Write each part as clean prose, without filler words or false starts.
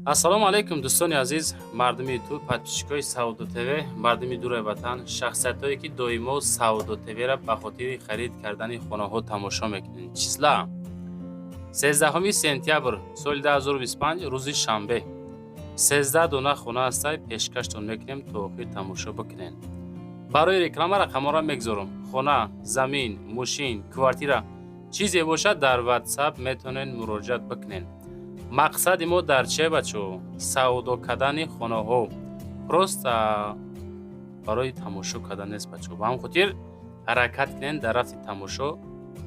Ассалому алайкум, дӯстони азиз, мардуми Ютуб, подписчикои Савдо ТВ, мардуми дураи ватан, шахсиятҳое, ки доимо Савдо ТВра ба хотири харид кардани хонаҳо тамошо мекунед. Числа 13 сентябр соли 2025, рӯзи шанбе. 13 дона хона ҳастай, пешкаштон мекунем, то охир тамошо бикунед. Барои реклама рақамҳоро мегузорам. Хона, замин, мошин, квартира, чизе бошад, дар WhatsApp метавонед муроҷиат бикунед. Мақсади мо дар че, бачаҳо? Савдо кардани хонаҳо просто барои тамошо кардан нест, бачаҳо. Ба ҳамин хотир ҳаракат кунед, дар рафти тамошо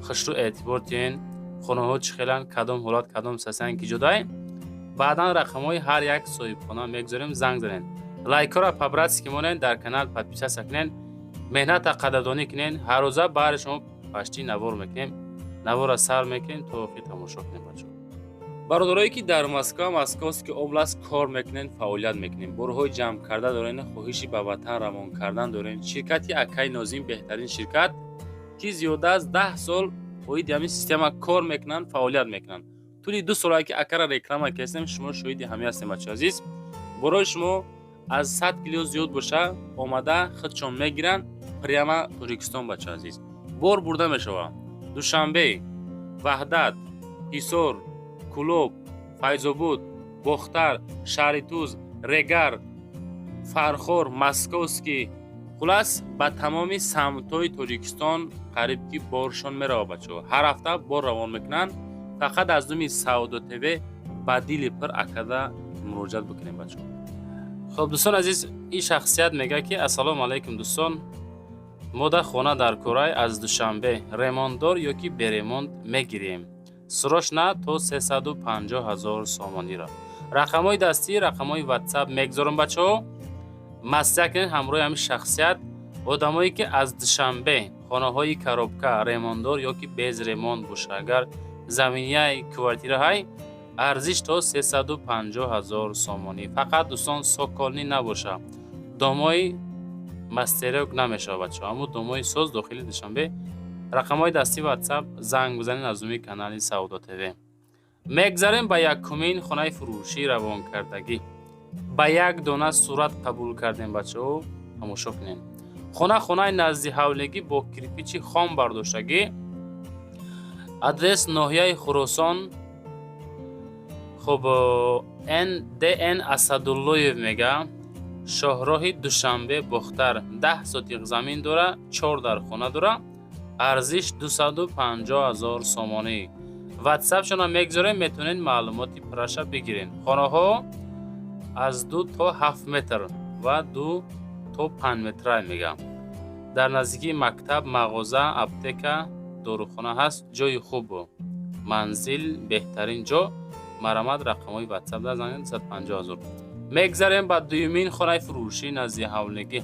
хушрӯ эътибор диҳен, хонаҳо чӣ хеланд, кадом ҳолат, кадом состояние ки ҷодай. Баъдан рақамҳои ҳар як соҳибхона мегузорем, занг занед. Лайкҳоро по-братски монед, дар канал подписаться кунед, меҳната қадрдонӣ кунед. Ҳаррӯза баҳри шумо пашти навор мекунем. Наворро сар мекунем, то охир тамошо кунем, бачаҳо. Бародарое, ки дар Москва, Московский область кор мекунед, фаъолият мекунед, борҳои ҷамъ карда доред, хоҳиши ба ватан равон кардан доред, ширкати акаи Нозим беҳтарин ширкат, ки зиёда аз 10 сол оиди ҳамин система кор мекунанд, фаъолият мекунанд. Тӯли 2 солае, ки акара реклама кардем, шумо шоҳиди ҳамин ҳастем, бачаҳо азиз. Борои шумо аз 100 кило зиёд боша, омада худшон мегиранд прямо Тоҷикистон, бачаҳо азиз. Бор бурда мешавад Душанбе, Ваҳдат, Ҳисор, Кӯлоб, Файзобод, Бохтар, шаҳри Туз, Регар, Фархор, Московский, хулас, ба тамоми самтҳои Тоҷикистон қариб ки боршон меравад, бачаҳо. Ҳар ҳафта бор равон мекунанд. Фақат аз номи Савдо ТВ ба дили пир акада муроҷиат бикунем, бачаҳо. Хуб, дӯстон азиз, ин шахсият мегӯяд, ки: «Ассалому алайкум, дӯстон, мо дар хона дар Кӯрай, аз Душанбе, ремонтдор ё ки беремонт мегирем, срочно, то 350 ҳазор сомониро». Рақамҳои дастӣ, рақамҳои WhatsApp мегузорам, бачаҳо. Маслиҳат кунед ҳамроҳи ҳамин шахсият. Одамое, ки аз Душанбе хонаҳои коробка, ремонтдор ё ки без ремонт боша, агар заминияи квартираҳай, арзиш то 350 ҳазор сомонӣ. Фақат, дӯстон, цокольный набоша, домои мастерок намешавад, бачаҳо, аммо домои соз дохили Душанбе. Рақамҳои дастӣ, WhatsApp, занг бизанед аз номи канали Савдо ТВ. Мегзарем ба якумин хонаи фурӯшӣ равонкардагӣ. Ба як дона сурат қабул кардем, бачаҳо, тамошо кунед. Хона хонаи назди ҳавлигӣ, бо кирпичи хом бардоштагӣ. Адрес: ноҳияи Хуросон, хуб, ндн Асадуллоев мега, шоҳроҳи Душанбе Бохтар, 10 сотиқ замин дора, чор дар хона дора, арзиш 250 ҳазор сомонӣ. Ватсапшона мегузорем, метавонед маълумоти пурраша бигиред. Хонаҳо аз 2 то 7 метр ва 2 то 5 метра мегам. Дар наздикии мактаб, мағоза, аптека, дорухона ҳаст. Ҷои хуб, манзил беҳтарин ҷо. Марамат, рақамҳои ватсап дар занг. 250 ҳазор. Мегзарем ба дуюмин хонаи фурӯшӣ назди ҳавлигӣ.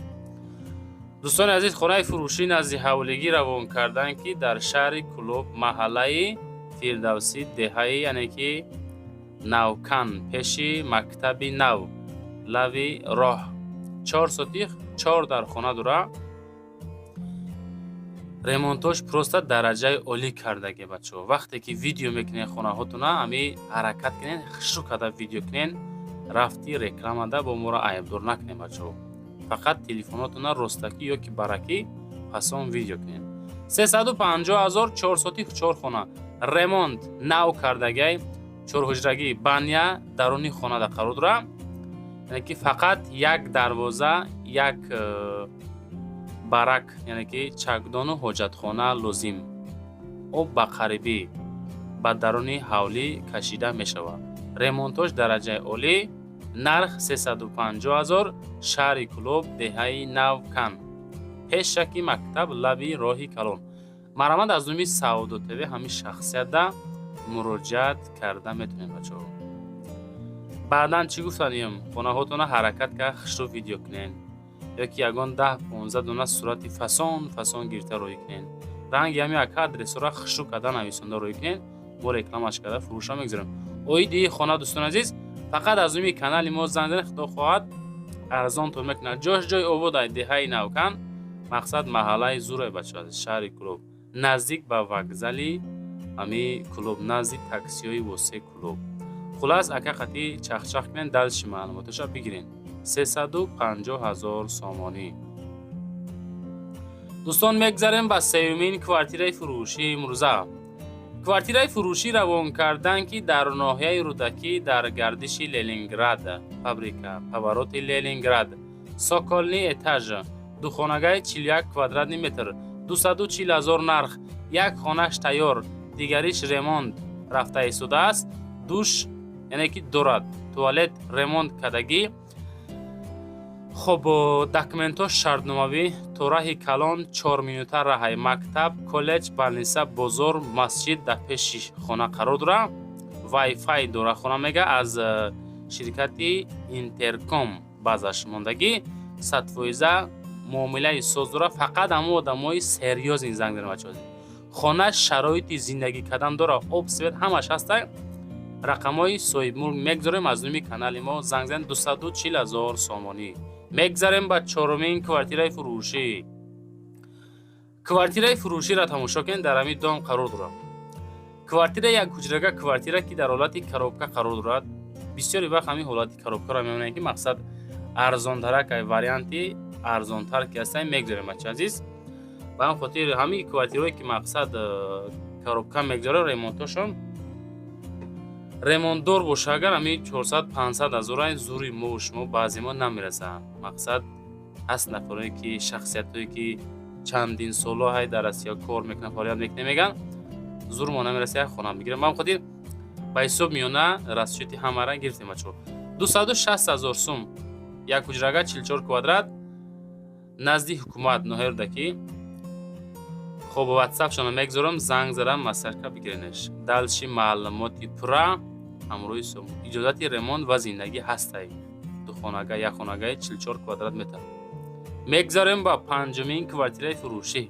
Дӯстони азиз, хонаи фурӯшӣ назди ҳавлигӣ равон карданд, ки дар шаҳри Кӯлоб, маҳаллаи Фирдавсӣ, деҳаи, яъне ки Навкан, пеши мактаби нав, лави роҳ, чор сотих, чор дар хона дора. Ремонтош просто дараҷаи олӣ кардаги, бачаҳо. Вақте ки видео мекунед хонаҳотона, ами ҳаракат кунед, хушрӯ карда видео кунед. Рафти рекламада бо моро айбдор накунед, бачаҳо. Фақат телефонотона ростакӣ ё ки баракӣ пасон видео кунед. 350 ҳазор, чор сотих, чор хона, ремонт нав кардагай, чорҳуҷрагӣ, баня даруни хонада қарор дорад, яъне ки фақат як дарвоза, як барак, яъне ки чакдону ҳоҷатхона лозим. Об ба қарибӣ ба даруни ҳавлӣ кашида мешавад. Ремонтош дараҷаи олӣ. Нарх 350 ҳазор. Шаҳри Кӯлоб, деҳаи Навкан, пешаки мактаб, лаби роҳи калон. Марамат, аз номи Савдо ТВ ҳамин шахсиятда муроҷиат карда метавонед, бачаҳо. Баъдан чӣ гуфтанем? Хонаҳотона ҳаракат кард, хушрӯ видео кунед ё ки ягон 10-15 дона сурати фасон фасон гирифта роҳӣ кунед. Ранги ҳами ака адресҳоро хушрӯ карда нависонда роҳӣ кунед, мо рекламаш карда фурӯша мегузорем. Оиди хона, дӯстони азиз, фақат аз номи канали мо занг занед, худо хоҳад, арзонтон мекунад. Ҷош ҷои ободай, деҳаи Навкан, мақсад маҳаллаи Зурай, бачаҳо, шаҳри Кӯлоб, наздик ба вокзали ҳами Кӯлоб, назди таксиҳои восеи Кӯлоб. Хулас, ака қати чахчах кунен, дальше маълумоташа бигирен. 350 000 сомонӣ. Дӯстон, мегзарем ба сеюмин квартираи фурӯшии имрӯза. Квартираи фурӯшӣ равон кардан, ки дар ноҳияи Рӯдакӣ, дар гардиши Ленинград, фабрика, повороти Ленинград, цокольный этаж, духонагаи 41 квадратный метр, 240 000 нарх. Як хонаш тайёр, дигариш ремонт рафта истодааст. Душ, яъне ки дорад, туалет ремонт кардагӣ. Хоб, документҳо шартномавӣ. То раҳи калон 4 минута раҳай. Мактаб, коллеҷ, больница, бозор, масҷид дар пеши хона қарор дорад. Вайфай дора хона, мега, аз ширкати Интерком базаш мондагӣ. 100 фоиза муомилаи соз дора, фақат ҳамон одамои серьёзный занг дорем, бачаҳо. Хона шароити зиндагӣ кардан дора, об, свет ҳамаш ҳаста. Рақамҳои соҳибмулк мегзорем, аз номи канали мо занг занед. 240 000 сомонӣ. Мегзарем ба чорумин квартираи фурӯшӣ. Квартираи фурӯширо тамошо кунед, дар ҳамин дом қарор дорад. Квартира як ҳуҷрага, квартира, ки дар ҳолати коробка қарор дорад. Бисёри вақт ҳамин ҳолати коробкаро мемонем, ки мақсад арзонтарак, варианти арзонтар ки ҳастан мегзорем, бача азиз. Ба ҳамин хотир ҳамин квартираое, ки мақсад коробка мегзорем, ремонтошон ремонтдор боша, агар ҳамин 400 500 ҳазора зури мову шумо баъзе мо намерасад. Мақсад, ҳаст нафарое, ки шахсиятое, ки чандин соло ҳай дар Россия кор мекунанд, фаъолият мекунанд, мегӯянд, зур мо намераси як хона бигирем. Ба ҳамин хотир ба ҳисоб миёна расчёти ҳамара гирифтем, бачаҳо. 260 000 сум, як ҳуҷрага, 44 квадрат, назди ҳукумат, ноҳияи Рӯдакӣ. Хоб, ватсапшона мегзорам, занг задам, маслиҳатка бигиренеш. Дальше маълумоти пурра ҳамроҳи сум. Иҷозати ремонт ва зиндагӣ ҳастай. Духонага, як хонагаи 44 квадрат метр. Мегзарем ба панҷумин квартираи фурӯшӣ.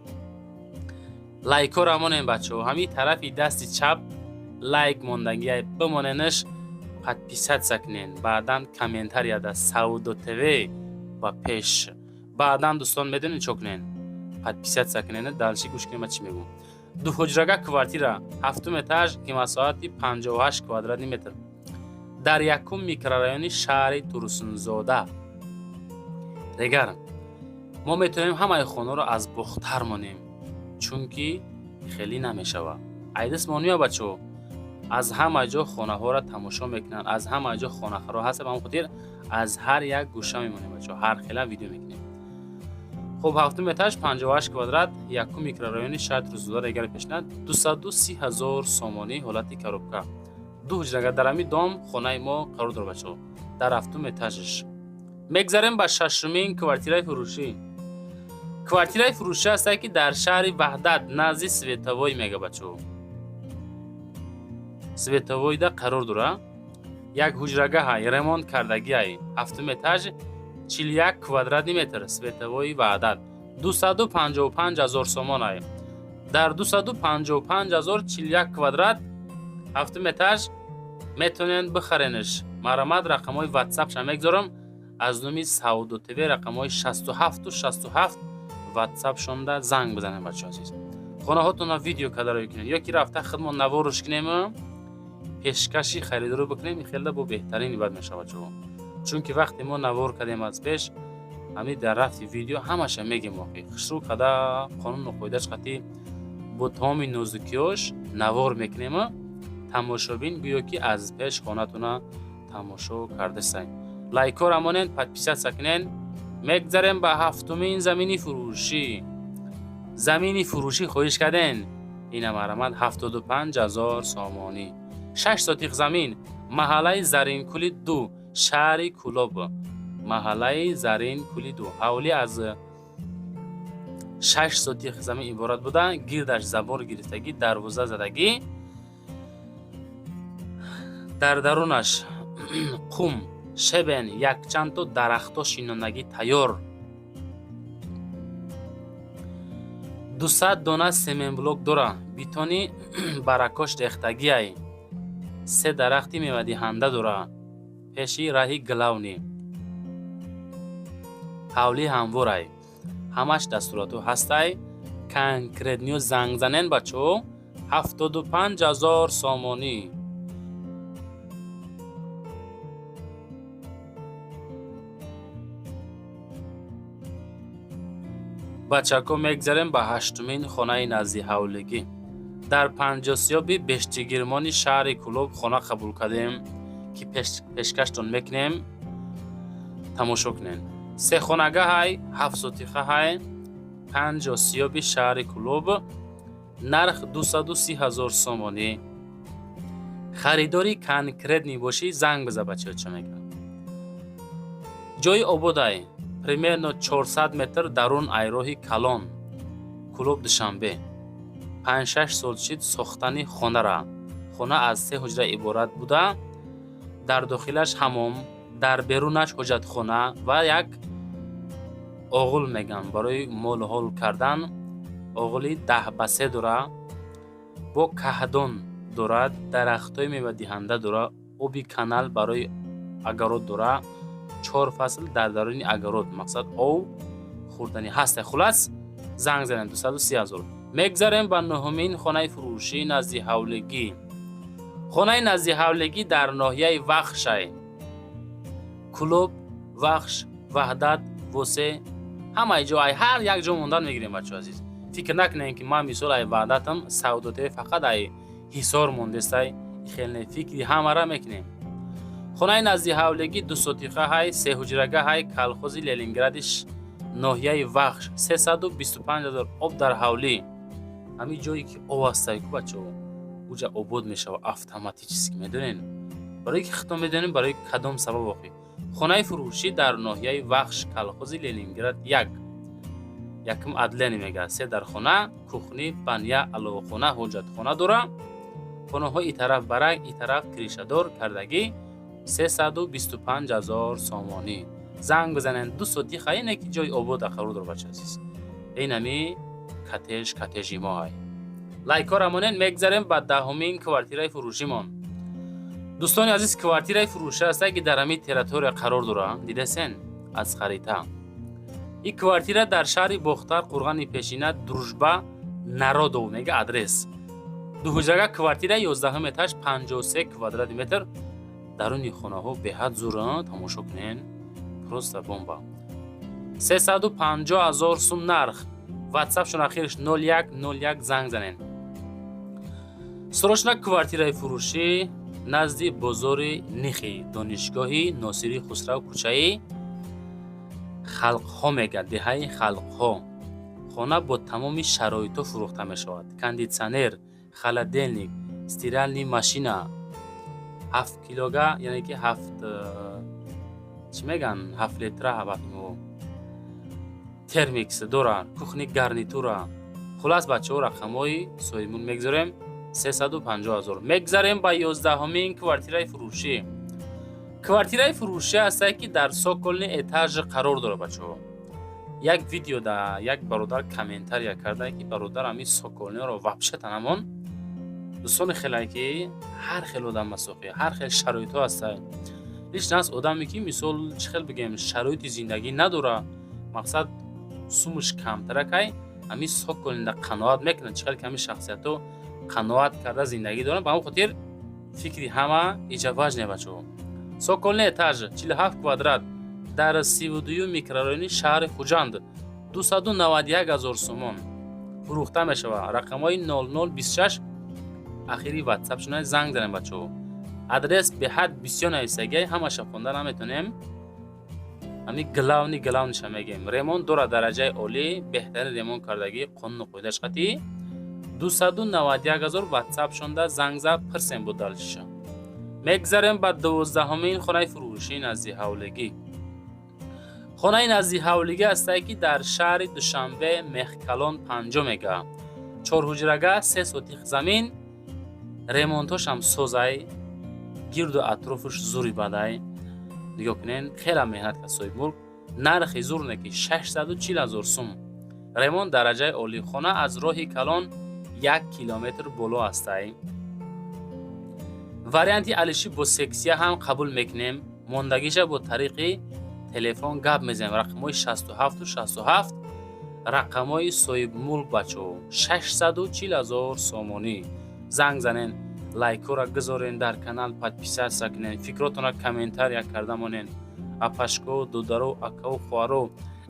Лайкҳоро монем, бачаҳо. Ҳамин тарафи дасти чап лайк мондагия, бимоненаш, подписаться кунен, баъдан комментарияда «Савдо ТВ ба пеш». Баъдан, дӯстон, медонед чо кунен? Подписаться кунен, дальше гӯш кунем, чӣ мегӯм. Дуҳуҷрага квартира, ҳафтум этаж, ки масоҳати 58 квадратный метр, дар якум микрорайони шаҳри Турсунзода. Дигар мо метавонем ҳамаи хонаро аз Бохтар монем, чунки хеле намешавад. Айдас монуя, бачаҳо, аз ҳама ҷо хонаҳоро тамошо мекунанд, аз ҳама ҷо хонахаро ҳаст. Ба ҳамон хотир аз ҳар як гӯша мемонем, бачаҳо, ҳар хела видео мекунем. Хуб, ҳафтум этаж, 58 квадрат, якум микрорайони шаҳри Турсунзода, Регар пешнад, 230 000 сомонӣ, ҳолати коробка, ду ҳуҷрага. Дар ҳамин дом хонаи мо қарор дорад, бачаҳо, дар ҳафтум этажаш. Мегзарем ба шашумин квартираи фурӯшӣ. Квартираи фурӯшӣ ҳастае, ки дар шаҳри Ваҳдат, назди Световой, мега, бачаҳо, Световойда қарор дора. Як ҳуҷрагаҳай, ремонт кардагиай, ҳафтум этаж, 41 квадратный метр, Световои Ваҳдат, 255 000 сомонай. Дар 255 000, 41 квадрат, ҳафтум этаж метавонед бихаренш. Марамат, рақамҳои ватсапша мегзорам. Аз номи Савдо ТВ рақамҳои 67 67 ватсапшонда занг бизанед, бачаҳо азиз. Хонаҳотонро видео карда кунед ё ки рафта худмон наворш кунему пешкаши харидорӣ бикунем, ин хелда бо беҳтарин ибад мешавад, бачаҳо. Чунки вақте мо навор кардем аз пеш, ҳамин дар рафти видео ҳамаша мегем, охи хушрӯ када, қонуну қоидааш қатӣ, бо тамоми нозукиёш навор мекунему тамошобин гӯё ки аз пеш хонатона тамошо кардасай. Лайкҳоро монед, подписаться кунед. Мегзарем ба ҳафтумин замини фурӯшӣ. Замини фурӯшӣ хоҳиш карден, ина марамат, 75 000 сомонӣ, 6 сотих замин, маҳаллаи Заринкули ду, шаҳри Кӯлоб, маҳаллаи Заринкули ду. Ҳавлӣ аз 6 сотих замин иборат буда, гирдаш забор гирифтагӣ, дарвоза задагӣ, дар дарунаш қум, щебень, якчандто дарахтҳо шинондагӣ тайёр, 200 дона семенблок дора, бетони баракош рехтагиай, се дарахти мевадиҳанда дора, пеши раҳи главный. Ҳавлӣ ҳамворай, ҳамаш дастуроту ҳастай. Конкретно занг занен, бачаҳо, 75 000 сомонӣ. Бачако, мегзарем ба ҳаштумин хонаи наздиҳавлигӣ. Дар Панҷосиёби Бештигирмони шаҳри Кӯлоб хона қабул кардем, ки пешкаштон мекунем, тамошо кунем. Сехонага ҳай, 7 сотиха ҳай, Панҷосиёби шаҳри Кӯлоб, нарх 230 000 сомонӣ. Харидори конкретный бошӣ, занг биза. Бачаҳо, чӣ мегӯям, ҷои ободай, примерно 400 метр дарун айроҳи калон Кӯлоб Душанбе. 5-6 сол шид сохтани хонара. Хона аз се ҳуҷра иборат буда, дар дохилаш ҳамом, дар берунаш ҳоҷатхона ва як оғул мегӯям барои молҳол кардан. Оғули 10 ба 3 дора, бо каҳдон дорад, дарахтҳои мевадиҳанда дора, оби канал барои огород дора. Чор фасл дар даруни огород, мақсад, ов хӯрданӣ ҳаста. Хулас, занг занем, 230 000. Мегзарем ба нуҳумин хонаи фурӯшии наздиҳавлигӣ. Хонаи наздиҳавлигӣ дар ноҳияи Вахшай, Кӯлоб, Вахш, Ваҳдат, Восе, ҳамаи ҷо ай ҳар як ҷо мондан мегирем. Бачо азиз, фикр накунем, ки ман мисол ай Ваҳдатам, Савдотв фақат ай Ҳисор мондестай. Хел не, фикри ҳамара мекунем. Хонаи наздиҳавлигӣ 2 сотиха ҳай, сеҳуҷрага ҳай, колхози Ленингради ноҳияи Вахш, 325 000. Об дар ҳавлӣ. Ҳамин ҷое ки об ҳастай ку, бачаҳо, уҷа обод мешава автоматически, медонен? Барои ки худтон медонем, барои кадом сабаб охи. Хонаи фурӯшӣ дар ноҳияи Вахш, колхози Ленинград як, якум отделение мега. Се дархона, кухня, баня, аловхона, ҳоҷатхона дора. Хонаҳо и тараф барак, и тараф крышадор кардагӣ. 325 000 сомонӣ. Занг бизанен. 2 сотиха ине, ки ҷои обода қарор дор. Бача азиз, инами коттедж, коттеҷи мо ҳай. Лайкҳоро монен. Мегзарем ба 10-умин квартираи фурӯшимон. Дӯстони азиз, квартираи фурӯшӣ ҳаста, ки дар ҳамин территория қарор дора. Дидасен аз харита. Ин квартира дар шаҳри Бохтар, Қурғани Пешина, Дружба народов мега адрес. Дуҳуҷрага квартира, 11-ум этаж, 53 квадрати метр. Даруни хонаҳо беҳад зур, тамошо кунен, просто бомба. 350 000 сум нарх. Ватсапшон ахирш 0101, занг занен срочно. Квартираи фурӯшӣ назди бозори Нихи, донишгоҳи Носири Хусрав, кӯчаи Халқҳо мега, деҳаи Халқҳо. Хона бо тамоми шароитҳо фурӯхта мешавад: кондитсионер, холодильник, стиральный машина 7 килога, яъне ки ҳафт, чӣ меган, 7 литра, термикс дора, кухни гарнитура. Хулас, бачаҳо, рақамҳои соҳибмулк мегузорем. 350 000. Мегзарем ба 11-умин квартираи фурӯшӣ. Квартираи фурӯшӣ ҳастае, ки дар цокольный этаж қарор дорад. Бачаҳо, як видео да як бародар комментария кардае, ки бародар, ҳамин цокольныйро вообще-то намон. Дӯстони хелае, ки ҳар хел одам масоқӣ, ҳар хел шароитҳо ҳастае. Лично аст одаме, ки мисол, чӣ хел бигем, шароити зиндагӣ надора, мақсад, сумуш камтаракай, ҳамин цокольныйда қаноат мекунад. Чӣ хел ки ҳамин шахсиятҳо қаноат карда зиндагӣ доранд. Ба ҳамон хотир фикри ҳама иҷа важный, бачаҳо. Цокольный этаж, 47 квадрат, дар 32-юм микрорайони шаҳри Хуҷанд, 291 000 сомон фурӯхта мешавад. Рақамҳои 0026 ахири ватсап шуна, занг занем. Бачаҳо, адрес беҳад бисёр нависагиай, ҳамаша хонда наметонем. Ҳамин главный, главныйша мегем. Ремонт дорад дараҷаи олӣ, беҳтарин ремонт кардагӣ, қонуну қоидааш қатъӣ. 291 000. Ватсап шонда занг зад, пирсем бо дальшиша. Мегзарем ба 12-умин хонаи фурӯшии наздиҳавлигӣ. Хонаи наздиҳавлигӣ ҳастае, ки дар шаҳри Душанбе, Мехкалон панҷо мега. Чорҳуҷрага, 3 сотих замин, ремонтошам созай, гирду атрофаш зури бадай. Нигоҳ кунен, хеле меҳнат кард соҳибмулк. Нархи зур не, ки 640 000 сум. Ремонт дараҷаи олӣ. Хона аз роҳи калон 1 километр боло ҳастай. Варианти алиши бо сексия ҳам қабул мекунем. Мондагиша бо тариқи телефон гап мезанем. Рақамҳои 67 67 рақамҳои соҳибмулк. Бачаҳо, 640 000 сомонӣ. Занг занен, лайкҳоро гузорен, дар канал подписаться кунен, фикротонро комментария карда монен. Апашко, додаро, акаву хоҳаро.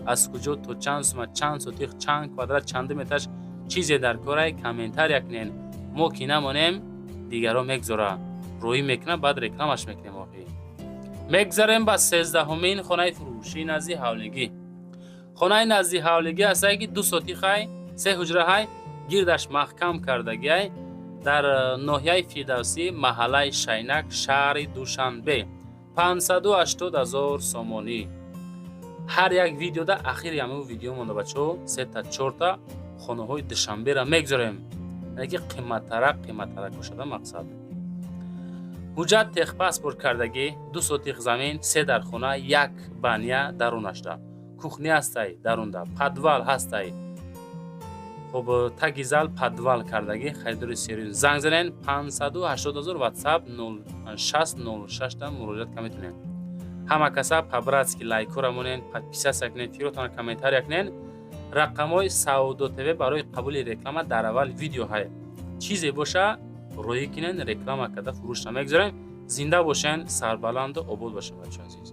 Аз куҷо, то чанд сума, чанд сотих, чанд квадрат, чанду метраш, чизе дар корай, комментария кунен. Мо ки намонем, дигаро мегзора, рӯӣ мекунам, баъд рекламаш мекунем. Охи, мегзарем ба 13-ҳумин хонаи фурӯшии назди ҳавлигӣ. Хонаи назди ҳавлигӣ ҳастае, ки 2 сотихай, се ҳуҷраҳай, гирдаш маҳкам кардагиай, дар ноҳияи Фирдавсӣ, маҳаллаи Шайнак, шаҳри Душанбе, 580 000 сомонӣ. Ҳар як видеода, ахири ҳамаи видео монда, бачаҳо, сета, чорта хонаҳои Душанбера мегзорем, яъне ки қиматтарак, қиматтарак бошада. Мақсад, ҳуҷҷат, техпаспорт кардагӣ, 2 сотих замин, се дархона, як баня дарунашда, кухня ҳастай дарунда, подвал ҳастай. Хуб, таги зал подвал кардагӣ. Харидори серьёз занг занен, 580 000, WhatsApp 0606 муроҷиат ка метавонед. Ҳама каса по-братски лайкора монен, подписаться кунед, фикротона комментария кунед. Рақамҳои Савдо ТВ барои қабули реклама дар аввал видеоҳае. Чизе боша, роҳӣ кунен, реклама карда фурӯш намегузорем. Зинда бошен, сарбаланду обод бошен, бачаҳо азиз.